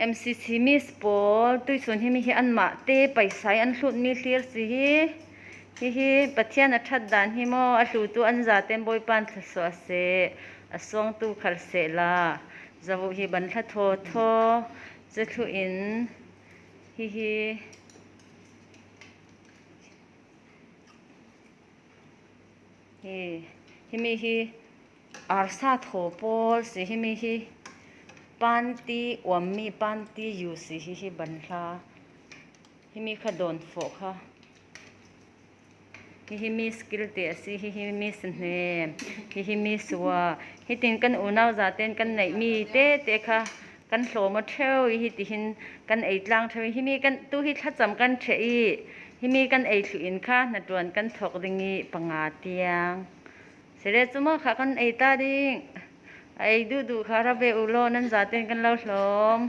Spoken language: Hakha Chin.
MCC Miss pawl tuichun hi mi hi anmah te paisa i an hlutmi hlir si hi. Hihi Pathian a ṭhat dan hi maw a hlutu an zaten Bawipa an thluasuah seh, a suangtu khal seh la. Zavuh hi ban hla thaw thaw cuthlu in hihi hi himi hi Arsa thaw pawl si himi hi panti uammi panti yu si hihi banhla himi kha dawnfawh kha hihi mi skill te a si hihi mi sahnem hihi mi sua hitin kan unau zaten kan neihmi tete kha kan hlawm a ṭheo i hitihin kan ei tlang ṭheo i himi kan tu hi thlacam kan ṭheh i himi kan ei thlu in kha hnaṭuan kan thawk ding i panga tiang Sile cu maw kha kan ei ta ding. A ei duhduh kha ra ve u law nan zaten kan lo hlawm.